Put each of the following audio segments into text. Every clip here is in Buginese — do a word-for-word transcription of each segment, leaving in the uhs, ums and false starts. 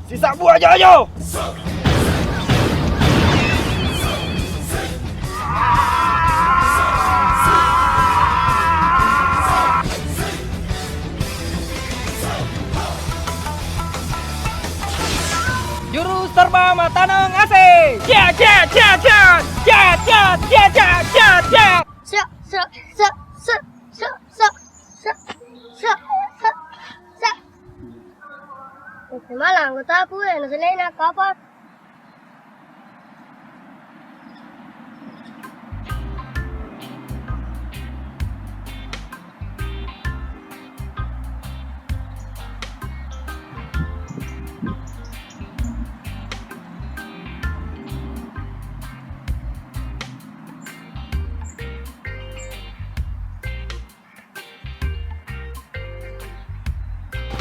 Sisabbu aja-aja. Jurus Dharma Mataneng Asih. Cia, cia, cia, cia. Cia, cia, cia, cia, cia, cia, cia. Sa, sa, sa, sa, sa, sa, sa, sa. Oke, malang, kota aku, eh, nasi lain aku apa?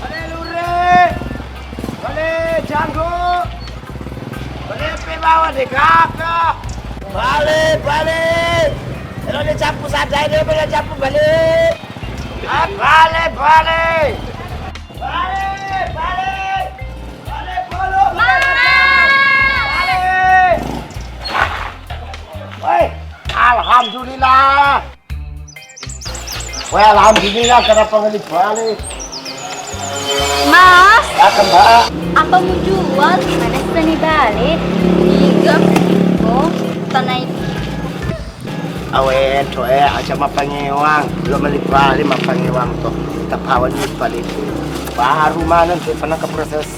Bale lure, bale janggo, bale pe bawa de kaka. Bale, bale. Ero de cappu sadai de bale cappu bale. Ah, bale, bale. Bale, bale. Bale polo, bale. Bale. Woi, alhamdulillah. Wah, alhamdulillah, kenapa ngelip balik? Mas, ya kan, Mbak? Apa mau jual? Mana seni balik? Tiga. Oh, tanah itu. Awe, to, eh, aja mappangewang. Belum melip balik, mappangewang to. Tapawan melip balik. Baru mana tuh pernah ke proses.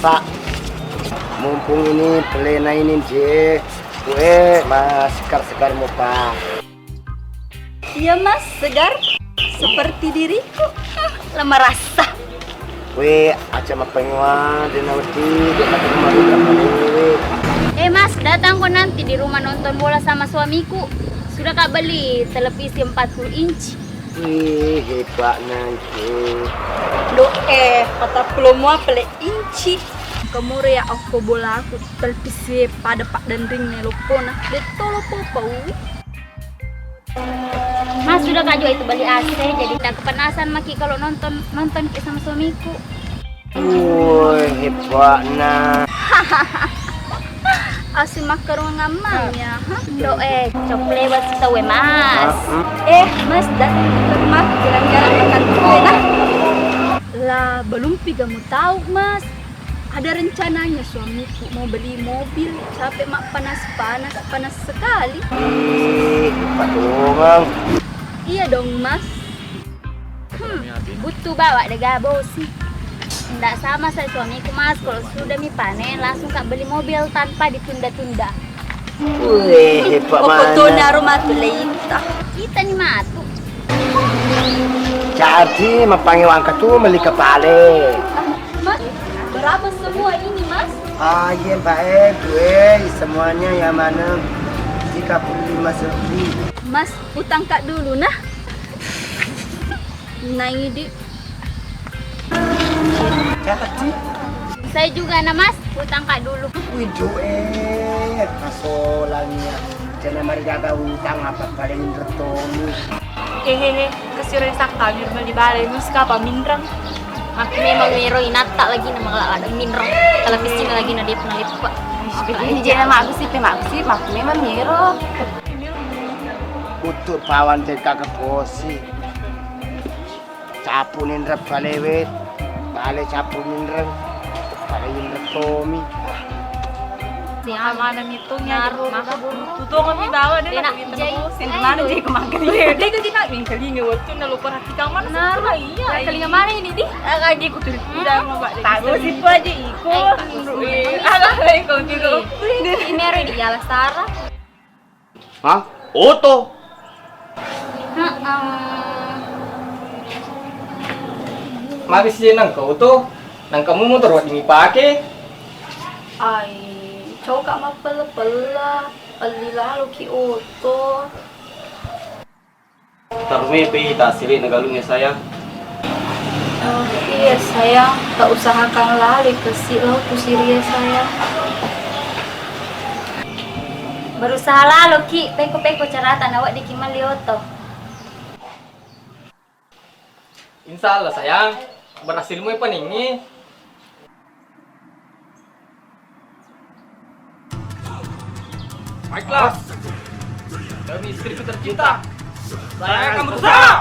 Mumpung ini pelena ini, je. Kue, Mas, segar-segar muka. Iya, Mas, segar seperti diriku. Hah, lemah rasa. We, aja mappengewang, dena wedi, dena wedi, dena wedi. Eh, Mas, datang kok nanti di rumah nonton bola sama suamiku. Sudah Kak beli televisi empat puluh inci. Wih, hebat nangke. Doe, patappulo mua pele inci. Kemure ya okko bolaku, televisi pada paddanringnge loppona. Detto loppo paui. Mas, sudah Kak juga itu beli A C, jadi tak kepanasan maki kalau nonton, nonton ke sama suamiku. Woi, hebatna. Asi makkarung amang ya, ha? Doe, cokle wasi tawe, Mas. Eh, Mas, datang ke rumah jalan-jalan makan kue, nah. Lah, belum pi kamu tahu, Mas. Ada rencananya suamiku mau beli mobil, capek mak panas-panas, panas sekali. Ih, hebat dong, Mang. Iya dong, Mas. Hmm, butuh bawa dega bosi. Ndak sama saya suamiku, Mas, kalau sudah mi panen langsung Kak beli mobil tanpa ditunda-tunda. Wih, hebat mana? Pokoknya aroma tu leita. Kita ni matu. Jadi, mapangi wangka tu meli kepale. Mas, berapa semua ini, Mas? Ah, iya, Mbak, eh, gue semuanya yang mana? Tiga puluh lima ribu. Mas, utang Kak dulu, nah. Nah, ini, Dik. Siapa sih? Saya juga, nah, Mas. Utang Kak dulu. Wih, Jo, eh, masolangnya. Jangan mari gagal utang apa paling retonu. Hehehe, kesiro sakta mir meli bale, mus kapa minreng. Aku memang mero inatta lagi nama kelak ada minreng. Kalau kesini lagi nadep nadep, Pak. Jadi, jadi, magus sih, magus sih, magus memang mero. Utuk pawan teka ke posi. Capu ninreng balewe, bale capu ninreng, bale ninreng tomi. Mana mitungnya, maka tutongan mi bawa deh, nak jai. Mana jai kemangkali. Dia jadi nak mingkalinga waktu na lo perhatikan mana. Nah, iya. Kalinga mana ini, Di? Lagi ku tulis udah mau, Pak. Tahu situ aja ikut. Alah, ikut juga. Ini ada di Alasara. Hah? Oto? Heeh. Magi si nangka oto? Nangka mu motor wedding ipake? Ai, coka mappella-pella, elli lalo ki oto. Tarumepi tasiri na galung ya, sayang. Oh, iya, sayang. Tak usahakan lali kesi lo kusiri ya, sayang. Berusaha lalo ki, peko-peko carata na wedding ki melli oto. Insya Allah, sayang. Berhasil mu paningi. Ikhlas. Demi istriku tercinta, saya akan berusaha.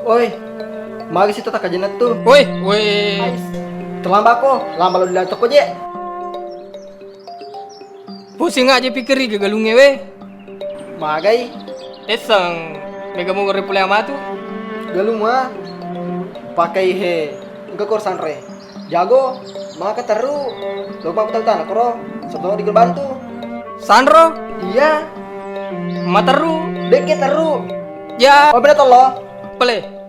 Oi, magi sita takkajenna tu? Woi, woi. Terlambat ko, lama lo dilatokko je. Pusing aja pikiri ke galunge we. Magai? Tesseng, mega mogor pole amatu. Galung ma. Pakai he. Engka kor sanre. Jago, maka teru. Lo pa tau tanah koro. Sebelum digerbantu. Sanro? Iya. Materu. Dekke teru. Ya. Oh, beda tolo. Pele.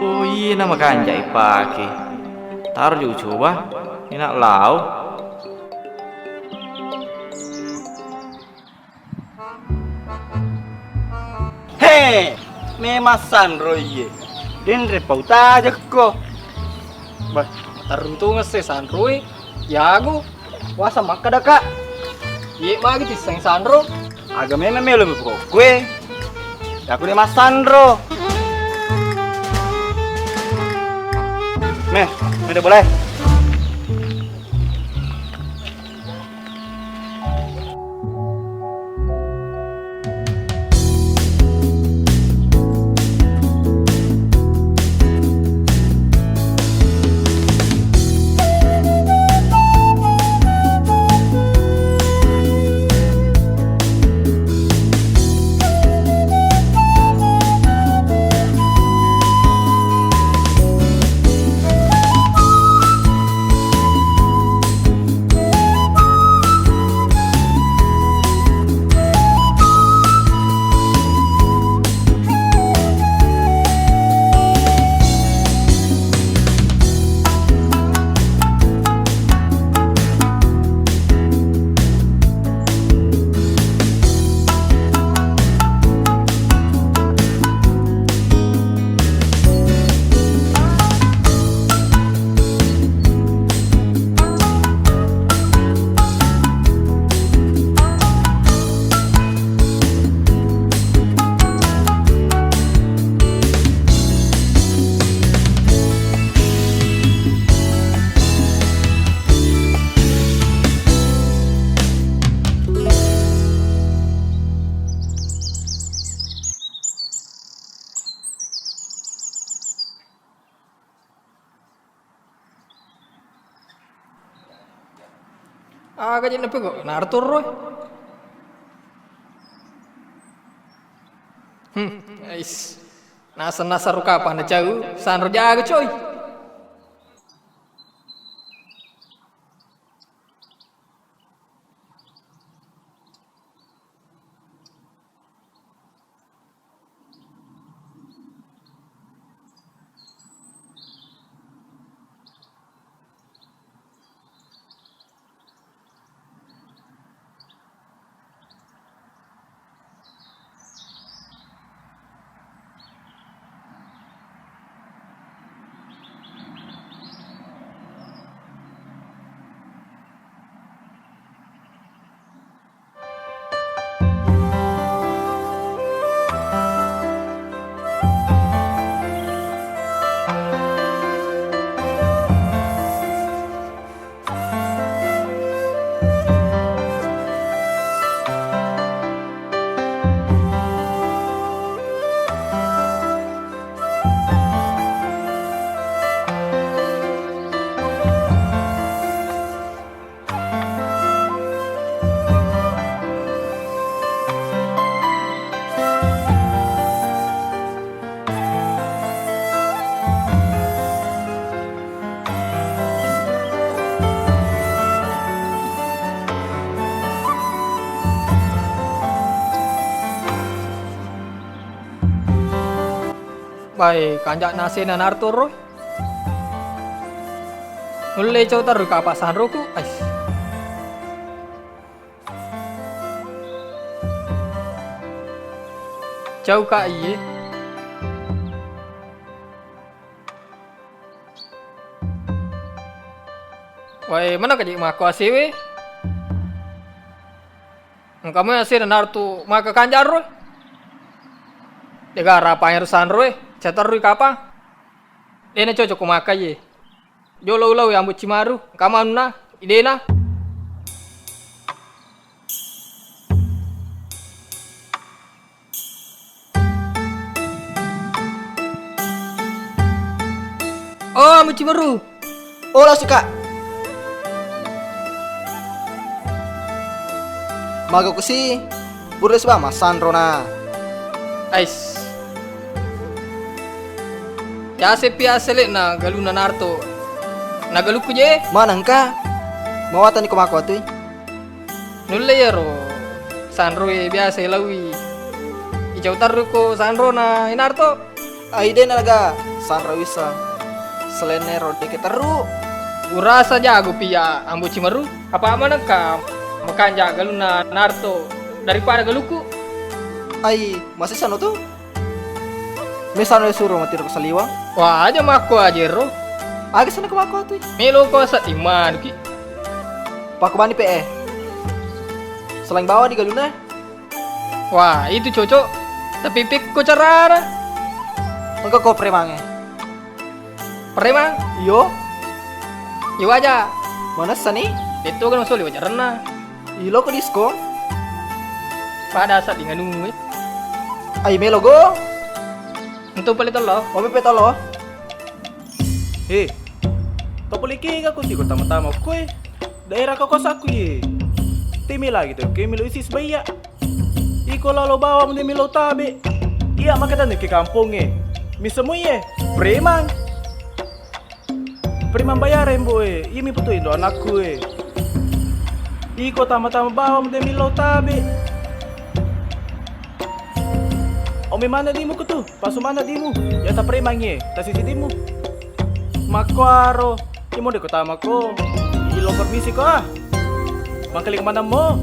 Oh, iye na makanja ipake. Taro ju coba, ina lao. He, memang sanro iye. Denre pau tajekko. Bah, teruntung esse sanroi. Jago. Wasa makkada, Kak. Iye magi tisseng sanro. Aga memang melo mi pokokku e. Yaku de massanro. Meh, meh de boleh. Aga je napego, nartorro. Hmm, ais. Nasa-nasa rukapa na cau, sanro jaga coy. Pae, kanja'na asena Naruto ro. Nulle cau terru kapang sanroku. Ais. Cau ka iye. Wae, mana kaji mako asewe? Engka mo asena Naruto maka kanja'ro. Dega rapang ero sanro e, caterrui kapang. Dena cocok ko maka iye. Jolo ulau ya Ambo Cimaru, engka manunna, idena. Oh, Ambo Cimaru. Oh, lasu, Kak. Maga kusi, burus ba massanro na. Ais. Yase pi asele na galuna Naruto. Na galukku je. Mana engka? Mawatani ko mako atui. Nulle iyaro sanroe biasa ilaui. Icau terru ko sanrona Naruto. Ai de nalaga sanro wissa. Selain nero deke terru. Urasa jago pi ya Ambo Cimaru. Apa manengka makanja galunna Naruto daripada galukku? Ai, masih sano tu? Mesano suro matiro ke saliwang. Wah, aja mako aja ro. Aga sana ke mako atui. Melo ko asa timanuki. Pakobani pe e. Selain bawa di galuna. Wah, itu cocok. Tapi pekko carana. Engka ko premange. Premang? Iyo. Iyo aja. Manessa ni? Itu kan masuk lewat jaranna. Ilo ke diskon. Pada saat dengan nunggu. Ai melo go. Untuk pale tolo. Ope pe tolo. He, topuliki ga kusi ko tama-tama koe. Daerah kekuasaanku ye. Timi lagi tu, kemi lo isis baiya. Iko lalo bawang de milo tabe. Iya makatani ke kampongnge. Misemui ye, preman. Preman bayar embo e, imi putu indo anakku e. Iko tama-tama bawang de milo tabe. Omi mana dimu kutu? Pasu maneng dimu, yata premangnge, tasisi dimu. Makkuaro, imo de ko tamako. Ilo permisi ko ah. Mangkali maneng mo.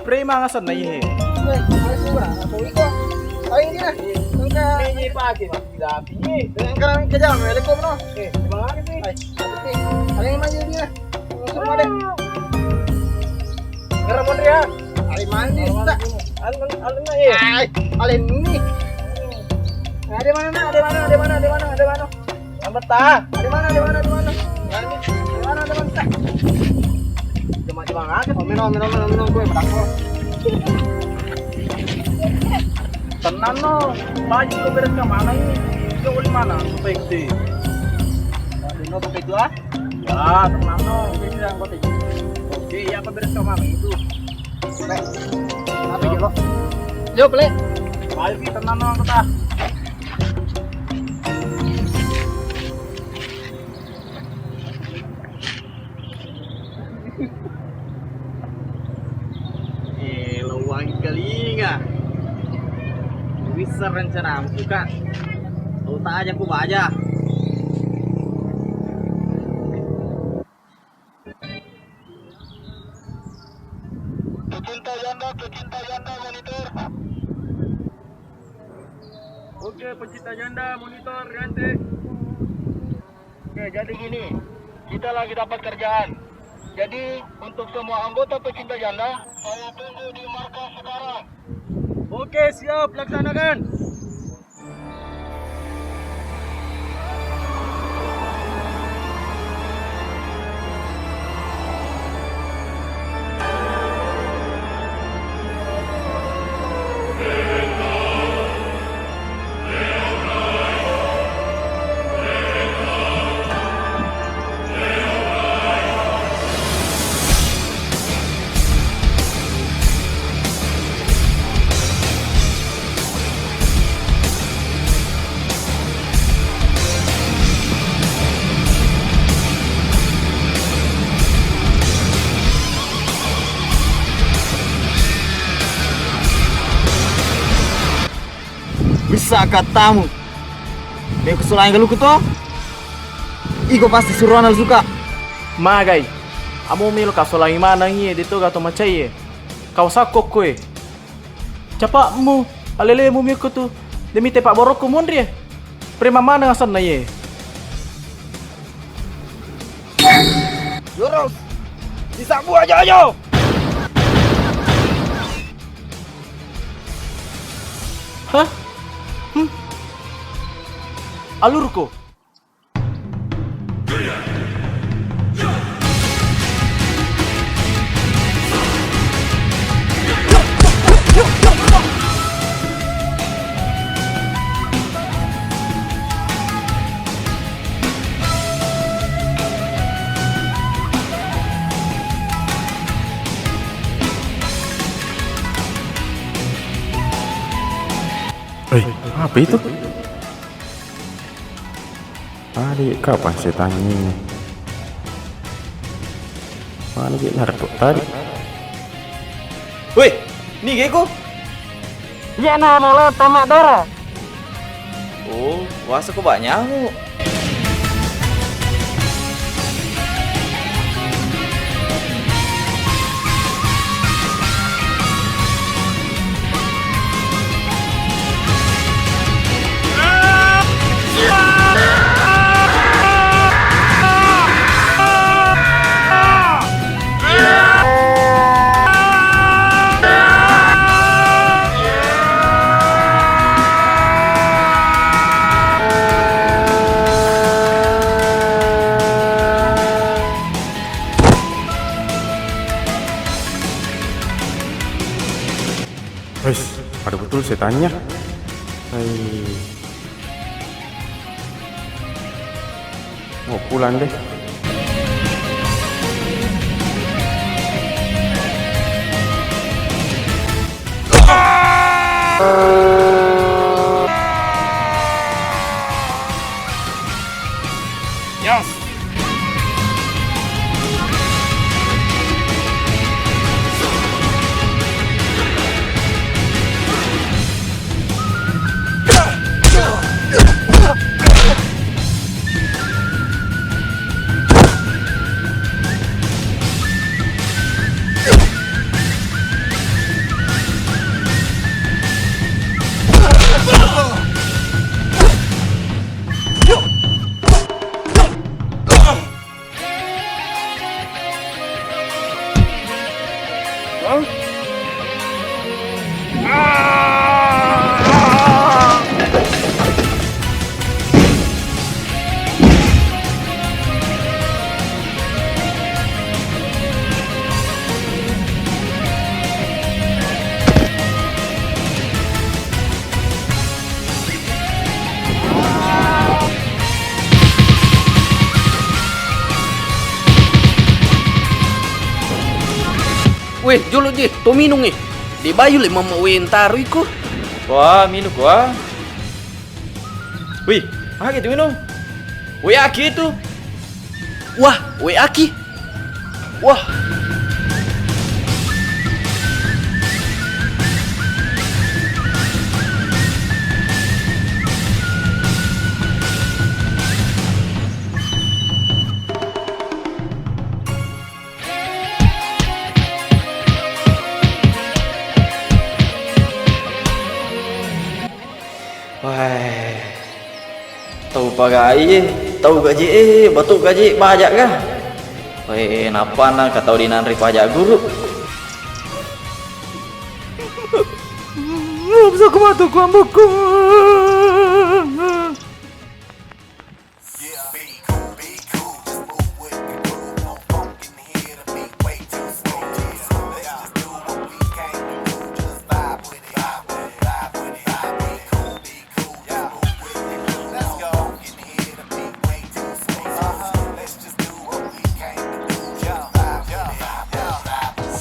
Premang asenna ihe. Eh, ayo sura, apa iko? Ayo ini nah. Engka ini pake masih dapi. Engka kejam, assalamualaikum no. Eh, terima kasih. Ayo, ada yang maju dia. Langsung ada. Ngerem Mondri ya. Ayo mandi, tak. Alen, alen aja. Ay, alen ini. Ada mana, nak? Ada mana, ada mana, ada mana, ada mana? Yang betah. Ada mana, ada mana, ada mana? Yang ini. Ada mana, ada mana? Tak. Cuma, cuma aja. Oh, minum, minum, minum, minum, gue berapa? Tenang no. Baju gue beres ke mana ini? Gue di mana? Supaya gede. Aduh, no, pakai gua. Ya, tenang no. Ini yang kau tadi. Oke, ya, apa beres ke mana itu? Apa gitu? Yo, Plek. Ayo, Ki, tenang no, kita. Eh, lo uwangi kalinga. Wissa rencanamu, Kak. Lo taja ku baja. Pecinta janda, pecinta janda, monitor. Oke, pecinta janda, monitor, Riante. Oke, jadi gini, kita lagi dapat kerjaan. Jadi, untuk semua anggota pecinta janda, saya tunggu di markas sekarang. Oke, siap, laksanakan. Bisa kattamu. Meko solangi galuku to. Iko pasti suruhna suka. Magai. Amo melo ka solangi maneng iye, de to gato macai e. Kau sakko koe. Capakmu, alelemu meko tu. Demi tepak borokku monri e. Preman maneng asenna iye. Jurus, sisabbu aja-aja. Hah? Hmm? Alurko. Hei, apa itu? Tadi kapan saya tanya ini? Mana dia naruh tadi? Weh, ni geko? Iya, nah, nala tamak dara. Oh, wasa ko banyak. Wes, ada betul setannya. Hai. Mau pulang deh. Yes. Weh, jolo je, to minung e. De bayu le mamma we entaro iko. Wah, minung ko ah. Wih, aga tu minung? We aki itu. Wah, we aki. Wah. Wah. Tau pagai e, tau gaji e, batu gaji pajak ga. Weh, napana ka tau dinanri pajak guru. Bisa ku matu ku ambuku.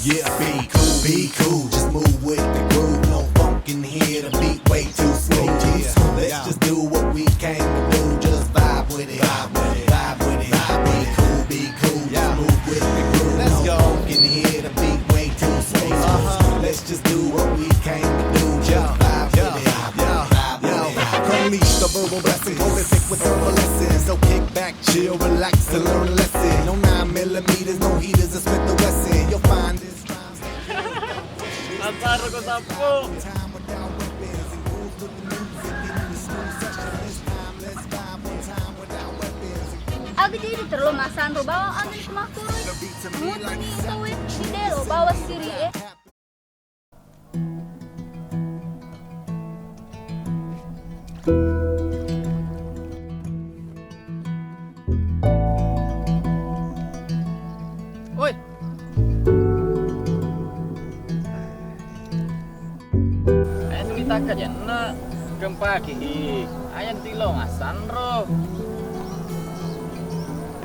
Yeah, be cool, be cool, just move with the groove. No funk in here, the beat way too smooth. Yeah, let's just do what we came to do, just vibe with it, vibe with it, vibe with it. Be cool, be cool, just move with the groove. No funk in here, the beat way too smooth. Let's just do what we came to do, just vibe with it, vibe with it, vibe with it. Unleash the verbal blessing, hold it. Aku jadi terlalu masanro bawa angin ke makuru. Mutu ni itu wit di delo bawa siri eh. Oi. Ayo tuli takka jenna kempaki. Ayo tilo masanro.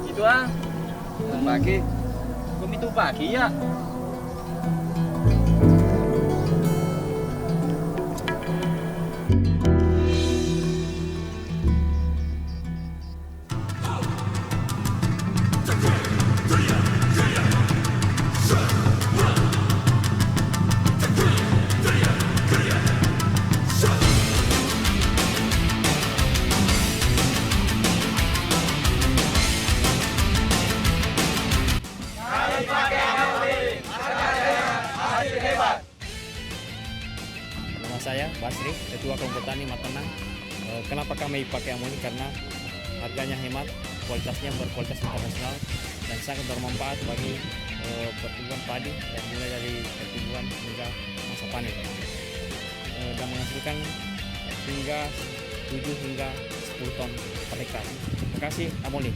Itu ah. Kempaki. Kok itu pagi ya? Nama saya Basri, Ketua Kelompok Tani Matenang. Eh, kenapa kami pakai amoni? Karena harganya hemat, kualitasnya berkualitas internasional, dan sangat bermanfaat bagi, eh, pertumbuhan padi, dan mulai dari pertumbuhan hingga masa panen. Eh, dan menghasilkan hingga tujuh hingga sepuluh ton per hektar. Terima kasih, amoni.